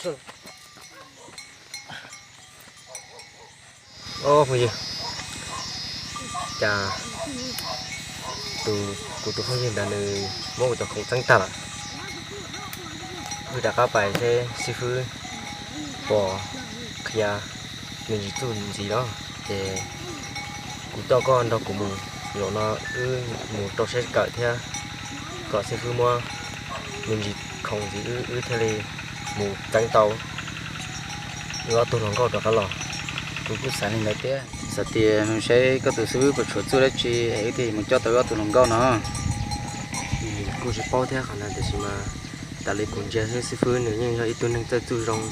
Ob phooj ywg, cas tus, kuv tus phooj ywg ntawd nws muab kuv cov khoom txeeb tag lawm. Wb rov qab pais seb xib fwb puas qhia me ntsis txuj ntxiv no, ces kuv coj koj nrog kuv mus. Zaum no wb mus rau siab kawm thiab, kom xib fwb muab me ntsis khoom ntxiv wb, wb thiaj li mus txeeb tau wb ob tug hluas nkauj rov qab los. Kuv kuj xav li ntawd thiab, xav tias mus saib koj tus xib fwb puas tshuav txuj dab tsi es wb thiaj mus coj tau wb ob tug hluas nkauj no. Kuj tsis paub thiab qhov ntawd, tiam sis mas tas li kuv ntsia xib fwb nws yeej yog ib tug neeg txawj txuj zoo.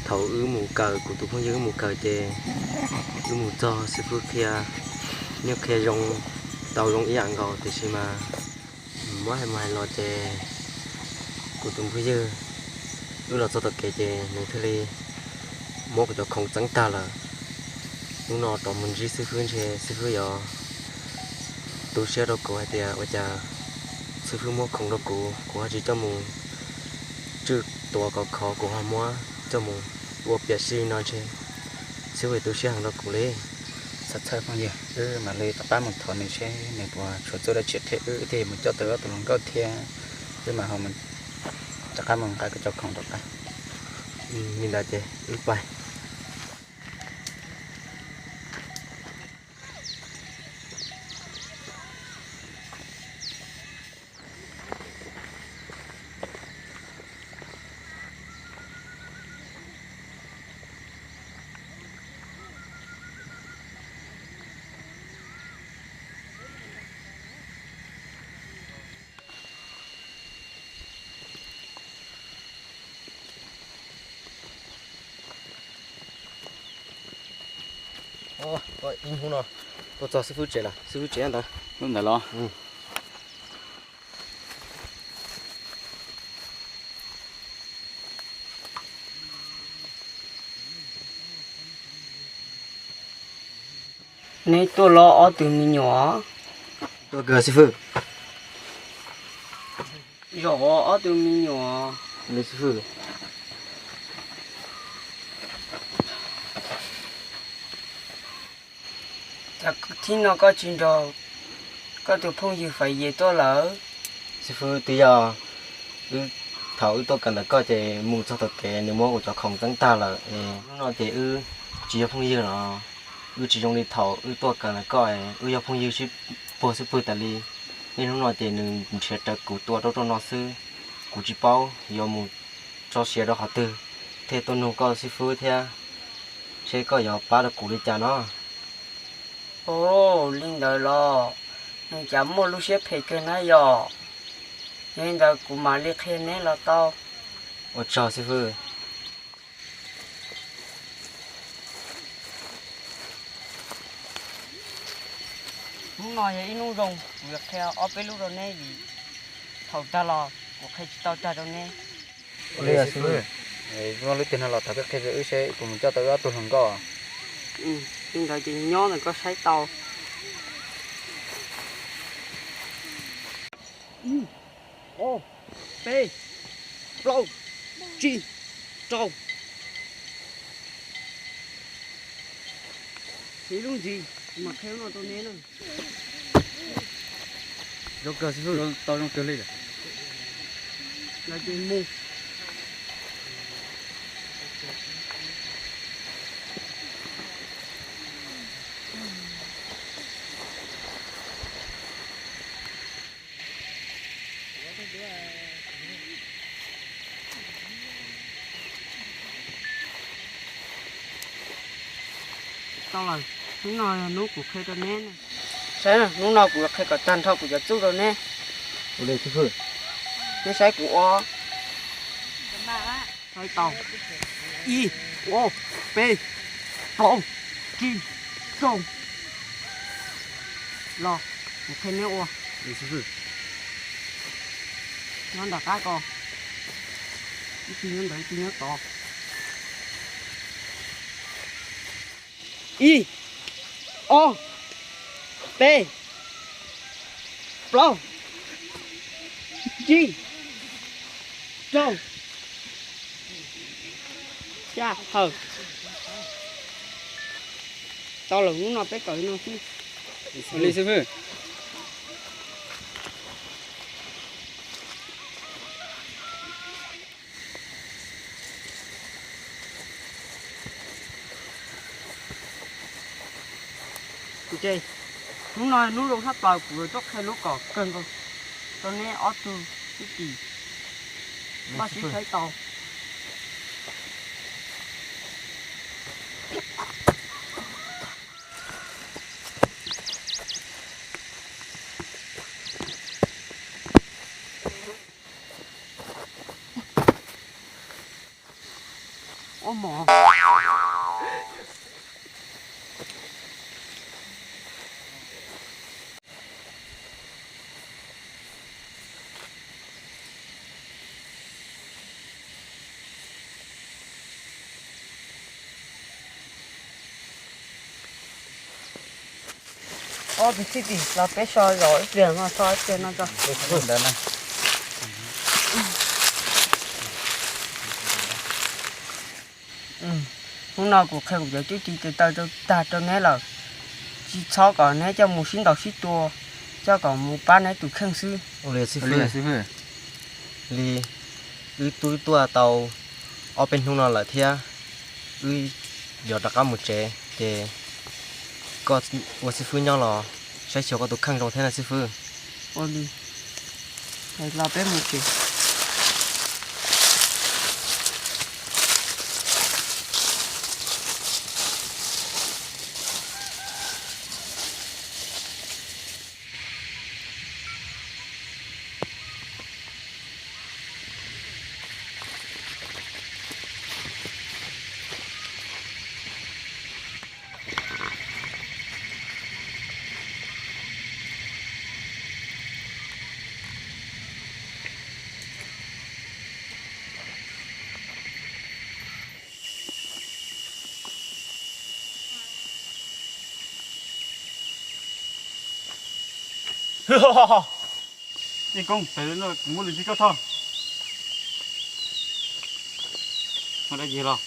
Thaum wb mus kawm, kuv tus phooj ywg wb mus kawm ces wb mus txog xib fwb qhia, nws qhia zoo, tau zoo ib yam nkaus, tiam sis mas muab hais mus hais los ces kuv tus phooj ywg wb los txog tom kev ces nws thiaj li muab kuv cov khoom txeeb tag lawm. Hnub no rov mus ntsib xib fwb ntshe xib fwb yuav tu siab rau kuv hais tias ua cas xib fwb muab khoom rau kuv, kuv ho tsis coj mus tswj tuav kom khov, kuv ho muab coj mus ua piam sij no ntshe xib fwb tu siab heev rau kuv li. Txhob txhawj phooj ywg, wb mam li rov qab mus thov nws seb nws puas tshuav txuj dab tsi qhia wb, wb thiaj mus coj tau wb ob tug hluas nkauj thiab wb mam ho rov qab mus nqa koj cov khoom rov qab. Li ntawd ces wb pais. Ib hnub no tuaj txog xib fwb tsev lawm, xib fwb tsev ntawd. Lub ntawd los? Neb tuaj los ob tug me nyuam? Tuaj kawg xib fwb. Zaum ob tug me nyuam. Xib fwb, cas thib no koj tsis nrog koj tus phooj ywg Faiv Yis tuaj lawm? Xib fwb, twb yog wb, thaum wb tuaj kawm ntawm koj ces mus txog tom kev nws muab kuv cov khoom txeeb tag lawm es hnub no ces wb tsis yog phooj ywg los, wb tsis zoo li thaum wb tuaj kawm ntawm koj, wb yog phooj ywg sib puag xwb pwg tas li. Niaj hnub no ces nws nrhiav rawv kuv tua rau rau no xwb, kuv tsis paub yuav mus tso siav rau qhov twg, thiaj tuaj nug koj xib fwb thiab, seb koj yuav pab rau kuv li cas no. Ua li ntawd los nws cas muaj lub siab phem kawg na yom. Yog li ntawd kuv mam li qhia neb los tau. Ua tsaug xib fwb. Hnub no yog ib hnub zoo, kuv yuav qhia ob peb lub rau neb vim thaum tag los kuv qhia tsis tau tag rau neb. Ua li xib fwb, muaj lub twg no los thov peb qhia rau wb seb puas mus coj tau wb ob tug hluas nkauj. Li ntawd ces nyob ntawm koj saib tau. Ib, ob, peb, plaub, tsib, rau. Ib lub ntxiv, kuv mam qhia lub no rau neb na. Zoo kawg xib fwb, tau zoo kawg li lawm. Lawv ces mus. Tau lawm, hnub no yog hnub kuv qhia rau neb. Saib, hnub no kuv yuav qhia kom tag nrho kuv cov txuj rau neb. Ua li xib fwb. Neb saib kuv ua. Saib tau. Ib, ob, peb, plaub, tsib, rau. Los, kuv qhia neb ua. Li xib fwb. Nyob nram qab ko. Ib tug nyob ntawd, ib tug nyob tod. Ib, ob, peb, plaub, tsib, rau. Hawm, tau lawm, hnub no peb kawm no xwb. Ua li xib fwb. Hnub no hnub zoo tshaj plaws, kuv yuav tuaj qhia lub kom kawg nkaus rau neb ob tug kwv tij, npaj siab saib tau. Ua mov. Ob tug txij tim los peb so zov ib pliag no, so ib pliag no tso. Hnub no kuv qhia kuv cov cuab ci tes taw rau tag rau neb lawm. Tsis txhob kom neb coj mus sib ntaus sib tua, coj kom mus pab neb tus kheej xwb. Li wb twb tuaj tau ob peb hnub no lawm thiab, wb yuav rov qab mus tsev ces koj ua xib fwb nyob los saib xyuas koj tus kheej zoo thiab na xib fwb. Ua li, los peb mus tsev. Yeej Koob, kuv muaj lus ntsib koj tho. Muaj dab tsi los?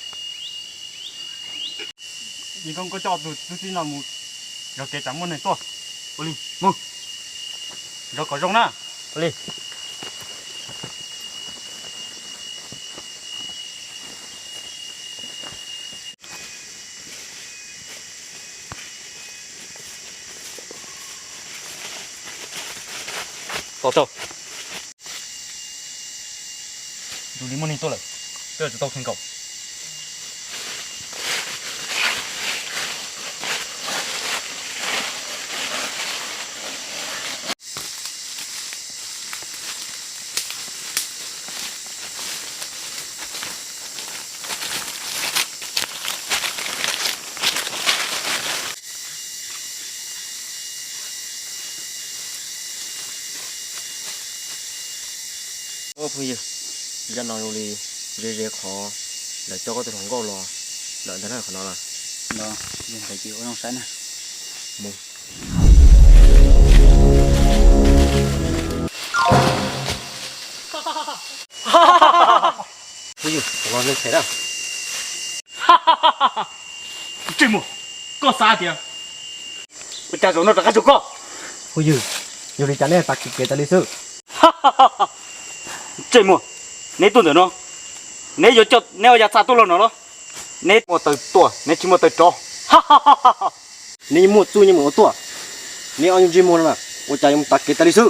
Yeej Koob, koj coj tus tub txib no mus zov kev tsam muaj neeg tuaj. Ua li, mus zov kom zoo na. Ua li. Tos tau. Tus li muaj neeg tuaj lawm, peb yuav tsum tau kheej nkaus. Phooj ywg, zaj no zoo li ze ze qhov lawv coj koj tus hluas nkauj los lawm ntag na, qhov no na. Ntawd ces ua zoo saib na. Mus. Phooj ywg, los neeg them na. Ntsej muag, koj xav tias ua cas zaum no rov qab tsoo koj? Phooj ywg, yog li cas neb tas kev tas li xwb? Ntsej muag, neb tuaj ntawm no, neb yuav coj neb ua yam txaj tuaj los no los? Neb muaj taw tuaj, neb tsis muaj taw rov. Neb yeej muaj txuj nyob mus ua tuaj, neb ob ntsej muag no na, ua cas yuav tas kev tas li xwb?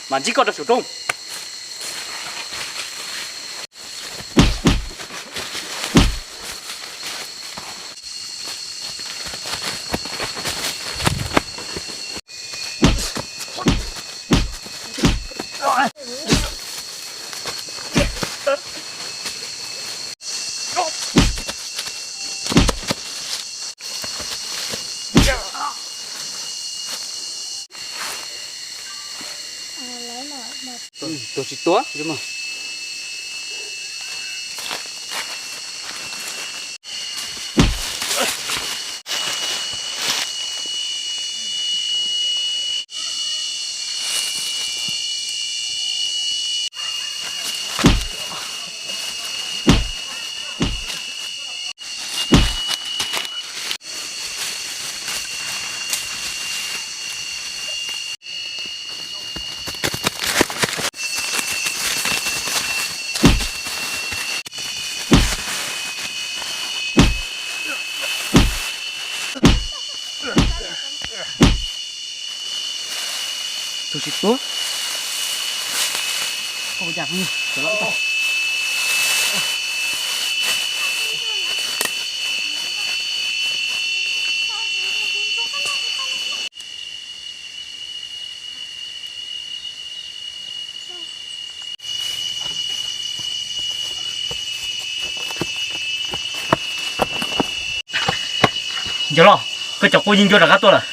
Mas ntsib koj rau saum roob. Tus tsis tuag. Tus tsis tuag. Yog los, koj cov quaj yeej ncua rov qab tuaj lawm.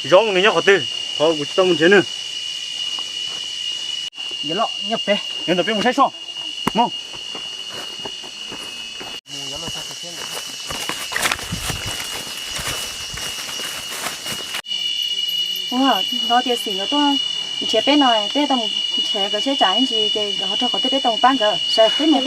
Zoo nws nyob qhov twg, qhov kuv tsis tau mus nrhiav nws. Yog los, nyob pem. Yog ntawm peb mus saib soj. Mus. Ua, no tias xim nkawd tuaj nrhiav peb no, peb tau mus nrhiav nkawd seb tsam ib ntsis ces nkawd ho raug qhov twg peb tau mus pab nkawd. Sawv peb mus.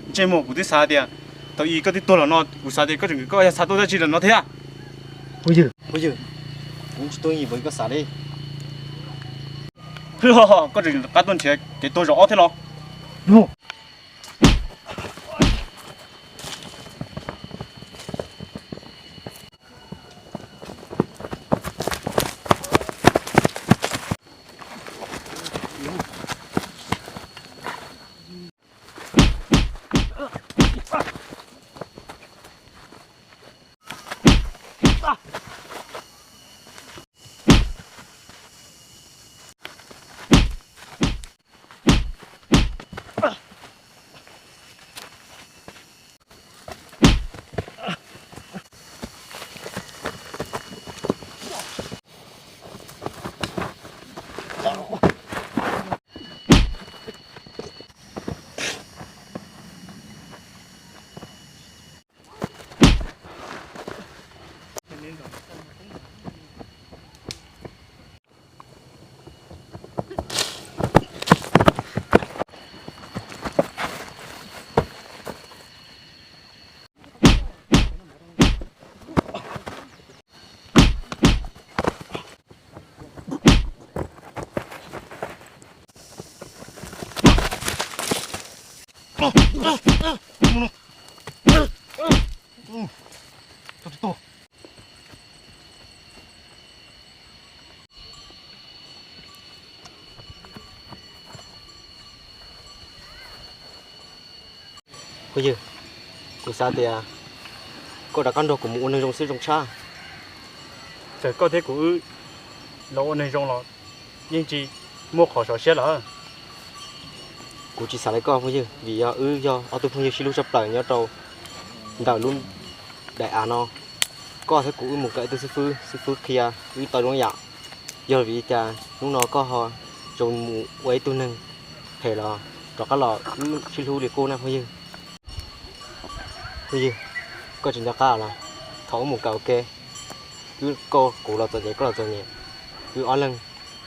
Ntsej muag, kuv twb xav tias thaum ub koj twb tuag los no, kuv xav tias koj tseem, koj yog xav tuaj dab tsi los no thiab. Phooj ywg, kuv tsis tuaj ib yam li koj xav li. Koj tseem rov qab tuaj nrhiav kev tuag zaum ob thiab los? Phooj ywg, kuv xav tias koj rov qab nrog kuv mus ua neeg zoo xwb zoo tshaj. Txawm koj thiab kuv wb los ua neeg zoo los yeej tsis muaj qhov sov siab lawm. Kuv tsis xav li koj phooj ywg, vim yog wb yog ob tug phooj ywg sib hlub tshaj plaws nyob rau ntawm lub daim av no. Koj thiab kuv wb mus kawm ib tug xib fwb, xib fwb qhia wb tau zoo yam. Yog vim li cas hnub no koj ho zoo mus ua ib tug neeg phem los rov qab los wb sib hlub li qub na phooj ywg? Phooj ywg, koj tsis nco qab los? Thaum wb mus karaoke, wb, koj kuv los txom nyem, koj los txom nyem, wb ob leeg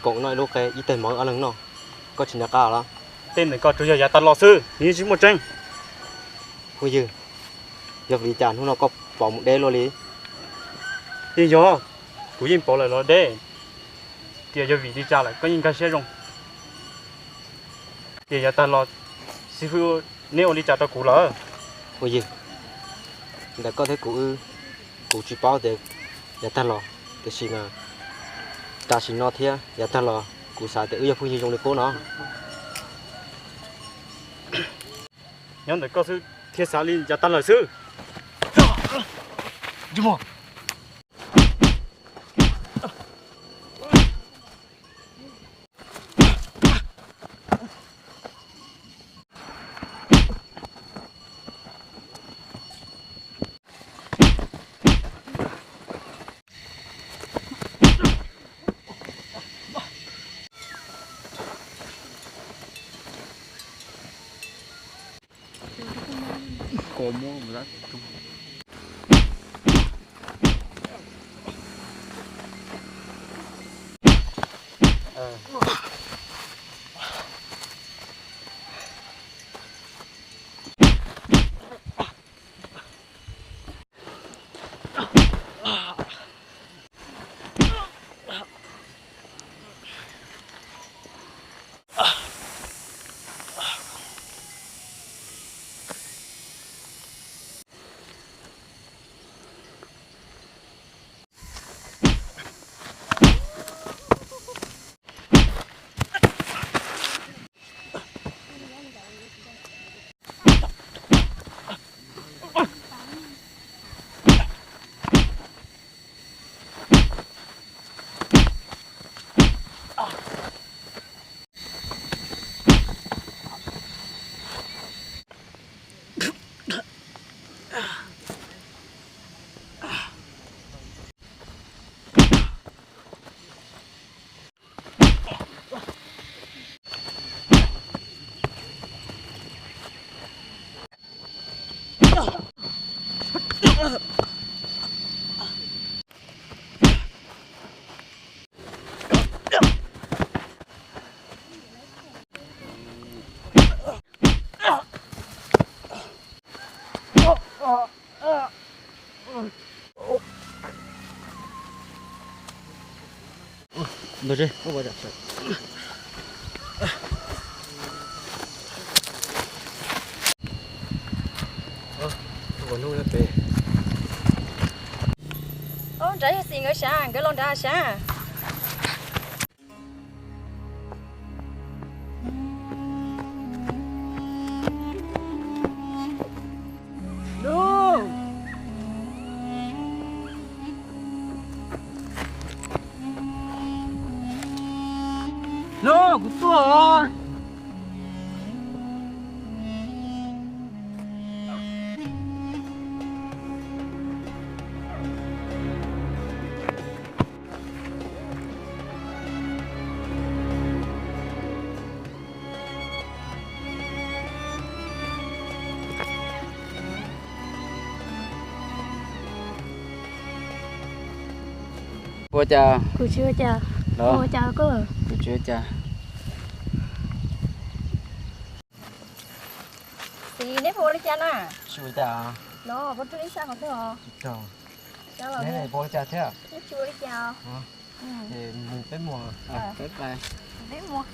koom noj ib lub qe, ib teg mov wb ob leeg noj, koj tsis nco qab los? Tej ntawd koj tsuas yog yav tag los xwb, nws yeej tsis muaj tseeb. Phooj ywg, yog vim li cas hnub no koj pom mus deb luaj li? Yeej yog, kuv yeej pom lawm los deb. Tias yog vim li cas lawm koj yeej nkag siab zoo. Tias yav tag los xib fwb neb ua li cas rau kuv lawm? Phooj ywg, ntawm koj thiab kuv wb, kuv tsis paub tias yav tag los, tiam sis mas tam sim no thiab yav tag los kuv xav tias wb yog phooj ywg zoo li qub no. Nyob ntawm koj xwb thiaj xav li yav tag lawm xwb. Nrad yog xis nkawd sav, nkawd los nrad sav. Los, kuv tuaj os. Puas cas? Kuv tsis ua cas. Los, kuv tsis ua cas. Txiv, neb puas ua li cas na? Tsis ua cas. Los, puas rau ib sab qhov twg os? Tsis rau. Neb puas ua cas thiab? Neb tsis ua li cas. Ces mus peb mus. Peb mus.